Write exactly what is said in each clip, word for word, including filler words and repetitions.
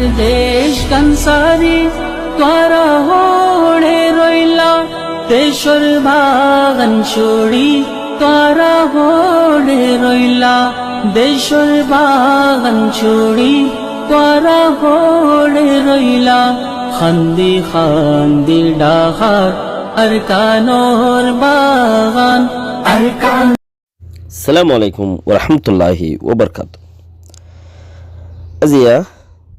Decgán sári tuáñra hoçé roilá, decór bagan cúri tuáñra hoçé roilá, decór bagan cúri tuáñra hoçé roilá, handi handi dhahár Arkanor bagan, Arkan. Assalamu alaikum warahmatulláhi wabarakátuhu. Aziya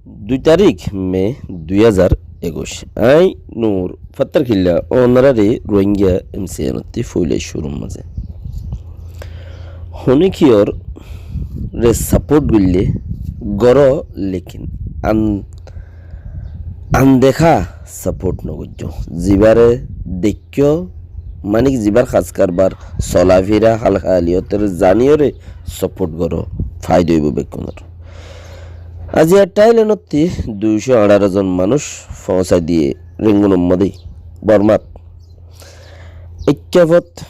dui tarík me dui házar ekuic. Aññí Nur Fattarkilla, ónoraré Rohingya M C N ottú foila cúrur mazé. Honikiyóre sapót goillé goró, lekin an-, andeká sapót nogoijjó. Zibáre deikkó, manik zibár hás karbar, solafira, hál haliyótore zaniyóre sapót goró, faida óibo bekkúnor. Aziya Thailand ottú duicó añçáro zon manúic foóñsai diyé Rengunor mazé, Bormát. Ekká fot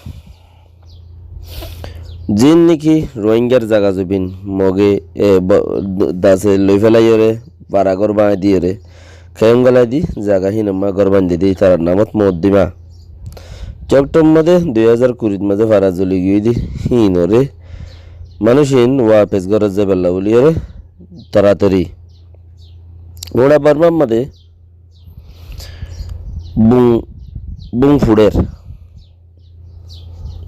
ziín niki Rohingyar zaga zobin Moge, e, bo-, d-, dase loi félaiyóre, bara gór bañdí diyóre, kemp gólai di, zaga hínor mazé gór bañdí di, ítarar namot Moddima. Cóptor mazé dui házar kurit mazé fara zoli giyé dé, hínore manúic ín wafes górot zaibálla buliyóre toratori. Gura Bormar mazé bum, bum fuçér,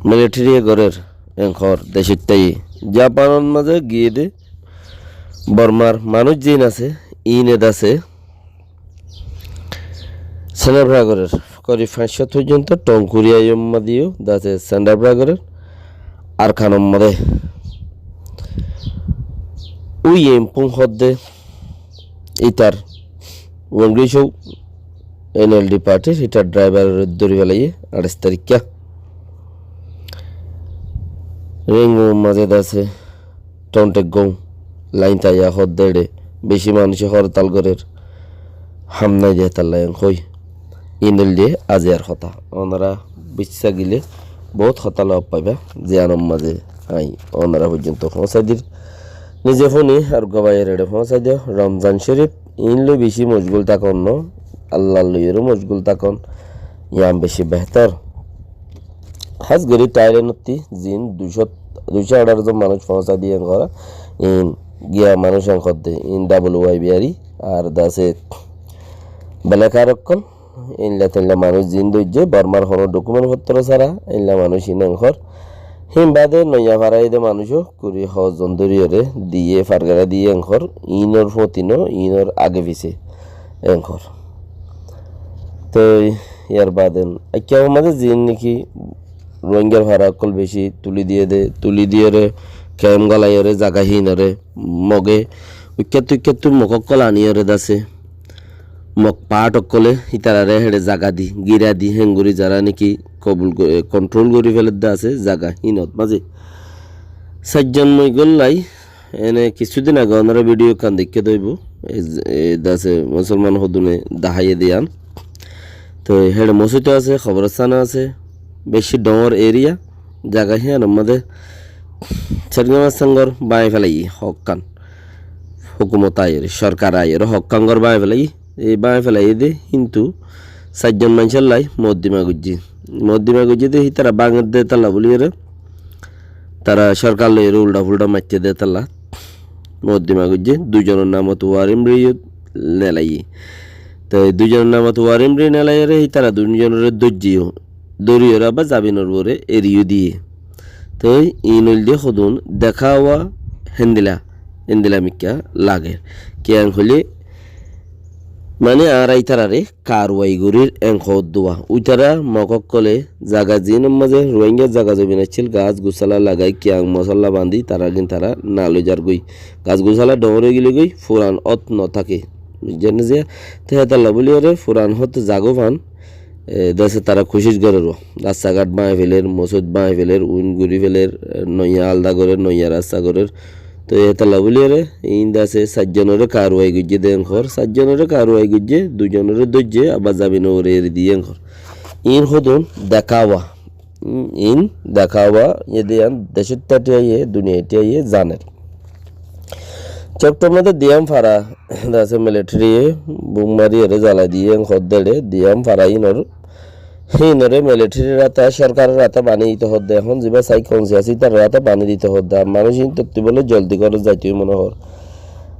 militariye gorér, enkor decót táiye. Japanor mazé giyé dé Bormar manúic ziín asé, íne dase sendabra gorér, korib fañs cót foijjonto Thongkuri aiyómma diyó dase sendabra gorér, Arkanor mazé. Ui Yinpung hoó dé ítar Wangrisou N L D partir ítar draibaroré dóri félaiyé añçáic taríkka. Rengunor mazé dase Thontek Gong lain táiya hoó dé eçé bicí manúice hortal gorér, ham nái dé hétalla en hoói. Ín óilde aziyar hotá. Ónora biccá gilé boóut hotá lof faibá, ziyánor mazé aññí ónora foijjonto foóñsai dir. Nize fúni ar uggwá báiyor eçé foóñsai diyó. Romzan Córif ín loi bicí mocgúl tákon noó, Allar loiyóre mocgúl tákon, yián bicí behétor. Hás gorí Thailand ottú ziín duicó, duicó añçáro zon manúic foóñsai diyé enkor, ín giya manúic enkor dé, ín W Y B R E ar dase belekar ókkol, ílla teilla manúic ziín dóijje, Bormar honó dhokument fottor sára, ílla manúic ín enkor. Hín bade noiya faraiyé dé manúic ó kuri hoó zon dóriyóre diyé, fargara diyé enkor, ínor fóti noó, ínor age fise enkor. Toi yar bade ekká mazé ziín niki Rohingyar fara ókkol bicí tuli diyé dé, tuli diyóre kemp golaiyóre zaga hínore Moge, uikkáttú uikkáttú Mog ókkol aniyóre dase Mog paáth ókkolé ítararé héçe zaga di, gira di, héngorí zará niki kobul go-, e, kontrol gorí féler dé asé zaga hínot mazé. Sair zon moigol lai, ene kissúdin age ónora vidiyo ekkán deikké dé óibo, e, e, dase musolman hodune daháiye dé yián. Toi héçe mosóit asé, koborostan asé, bicí dhoóñr eriya, zaga híyanor mazé Sergei Massangor báñgi félaiyé hókkán. Hókumot aiyóre, sorkar aiyóre hókkán gór báñgi félaiyé. Ei báñgi félaiyé dé, kintu sair zon maincór lai moddima goijjé. Moddima goijjé dé, hítara báñger dé hétalla buliyóre, tara sorkar loiyóre uldha-fulda maitté dé hétalla moddima goijjé. Dui zonor namot warimri neelaiyé. Toi dui zonor namot warimri neelaiyóre, hítara dui zonoré dóijje yó. Dóriyóre abar zabinor uore eriyó diyé. Toi iín óilde hodún dekáwa héndila, héndila mikká lager. Kiyá hoilé, mane añára ítararé karuwai gorír enkor dua. Uitara Mog ókkolé zaga ziínor mazé Ruáingar zaga zobin accíl, gas gusála lagai, kiyang mosolla bañdí, tará gín tará naloi zargói. Gas gusála dhoóñr óigilói, furan ót notáke. Buijjón né ziya? Te hétalla bóliyoré furan ót zagófan, e, dese tará kucíc gorér, rasta gat báñgi féler, mosóit báñgi féler, uin gorí féler, e, noiya alda gorér, noiya rasta gorér. Te hétalla bóliyoré iín dese sair zonoré karuwai goijjé dé enkor, sair zonoré karuwai goijjé, dui zonoré dóijje, abar zabinor uore eri diyé enkor. Iín hodún dekáwa. Iín dekáwa, yé dé yián decót táiye, duniyait táiye zaner. Coktor modde Diyam fara, dase military bum mariyóre zalai diye, en hoódde ére Diyam fara inor, híinore military r ata, sorkaror ata bani dito hoódde, ehón ziba sai konsi asé ítarar ata bani dito hoódde. Ar manúic intottú bóle zoldi górot zaito mone hoór.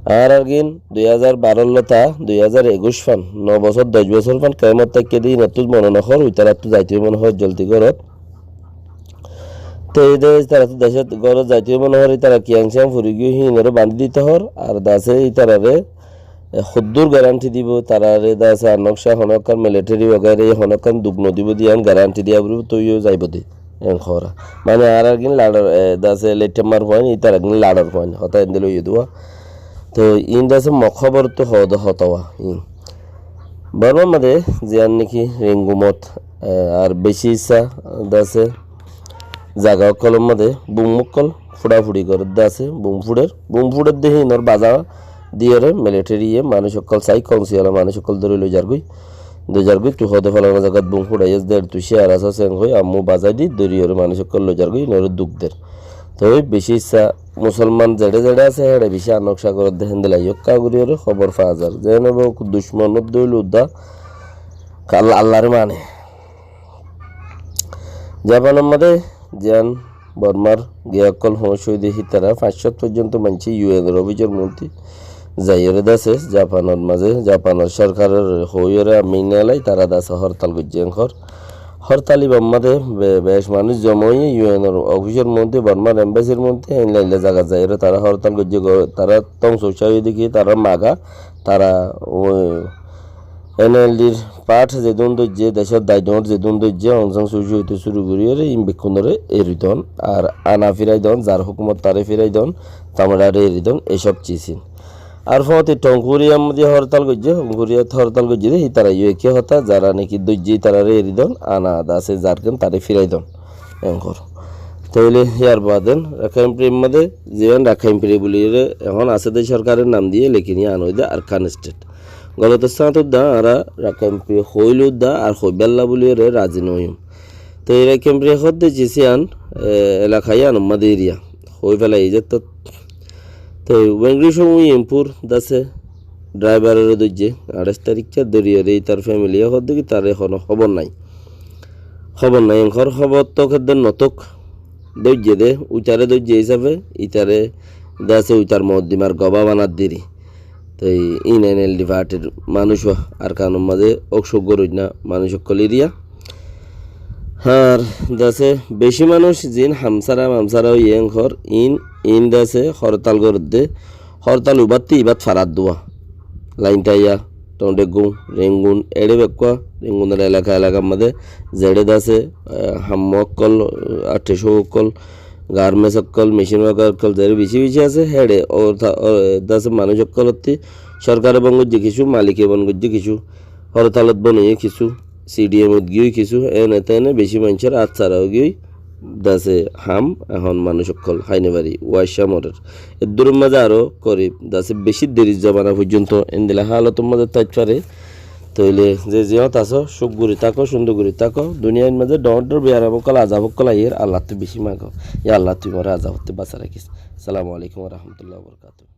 Ar ar gin dui házar baró lóti dui házar ekuic fan, no bosór, doc bosór fan kemot táikke de inottú mone no hoór, ítarattú zaito mone hoór zoldi górot. Te ede ítarattú decót górot zaito mone hoór, ítara kiyang ciyang furi giyói híinore bani dito hoór, ar dase ítarare e, hoddúr guarantee dibo, tarare dase ar nokca honókkan military wagaira honókkan duk no dibo de yián guarantee diya foribo, toi yó zaibo de, en hoór. Mane añárar gin lador, e, dase leittamar fuain, ítarar gin lador fuain, hotá endilla óiye de. Toi iín dase mok hóborottú hoó de hotá wa iín. Bormar modde ziyán niki Rengumot, e, ar beci issá dase zaga ókkolor modde bum ókkol fúçafúçi gorédde asé, bum fúçer, bum fúçedde híinor baza diyóre military ye manúic ókkol sai konsi ola manúic ókkol dóri loi zargói. Dóri zargói, tui hoóde falana zagat bum fúçaiyós de, tui cíyar asós, en hoi ammú bazai di dóri yóre manúic ókkol loi zargói, híinore duk der. Toi beci issá musolman zeçé zeçé asé, héçe beci ar nokca gorédde héndilla yó ekka gorí yóre hóbor fa zar. Zeén óibo ducmon ódde óile udda, Alla-, Allare mane. Japanor modde ziyán Bormar giya ókkol fóñs óiye de hítara fañs cót foijjonto maincé U N or ofisor modde zaiyóre dase Japanor mazé, Japanor sorkarore hoóiyore ami nélai tara dase hortal goijjé en hoór. Hortal ibar modde be-, bec manúic zoma óiye U N or ofisor modde, Bormar embassy r modde, héndilla héndilla zagat zaiyóre tara hortal goijjé, go-, tara tongso óiye de ki, tara maga, tara, o, N L D r part zedún dóijje, decór daidoóñr zedún dóijje, Aung San Suu Kyi óite cúru goríyore iín bekkúnore eri don, ar ana firai don, zar hókumot taré firai don, tamorare eri don, ecób cis iín. Ar fóti Tongkuriyar modde hortal goijje, Tongkuriyat hortal goijje de, ítara yó ekké hotá, zara niki dóijje ítarare eri don, ana dase zarkén taré firai don. Enkor. Tóile yar baden Rakhain Free modde, ziyán Rakhain Free buliyóre ehón asé de sorkaror nam diye, lekin yián óiye de Arakan State. Golotor sáñt udda añára Rakhain Free hoóile udda ar hoibálla buliyóre razi no óiyum. Te Rakhain Free hoódde cis yián, e, elaka yián modde eriya. Hoói félai zettót. Te Wengri Cóngu Yimpur dase driver ore dóijje, añçáic taríkka dóri yóre ítar family ye hoódde ki tar ehóno hóbor nái. Hóbor nái, enkor hóbor tók edde no tók. Dóijje de, uitare dóijje hísafe, ítare dase uitar moddimar goba banat diri. Te iín N L D party r manúic wa Arakanor mazé ók cók goróinna manúic ókkol eriya. Ar dase beci manúic ziín hamsára mamsára óiye enkor, iín, iín dase hortal gorédde, hortal ubattú ibát farat dua. Laintaia, Tondheggum, Rengun, eçé bekkúa, Rengunor elaka elakar modde, zeçé dase, e, hammo ókkol, atthíyo ókkol, garments ókkol, machine worker ókkol, zeçé beci beci asé, héçe, o, ta-, o, dase manúic ókkolottú, sorkare bon goijje kissú, malike bon goijje kissú, hortalot bon óiye kissú, C D M ot giyói kissú, ene tene beci maincór át sára ói giyói, dase ham, ehón manúic ókkol hái no fari, uaicca morer. Eddúror mazé aró korib, dase beci derir zomana foijjonto endilla halotor mazé táit fare. Tóile ze ziyót asó, cúk gorí táko, cúndor gorí táko. Duniyair mazé dhoóñr dhoóñr biyaram ókkol, azab ókkol aiyér, Allattú beci mago. Ya Allah, tui more azabottú basai rakís. Assalamu alaikum wa rahmatullahi wa barakatuhu.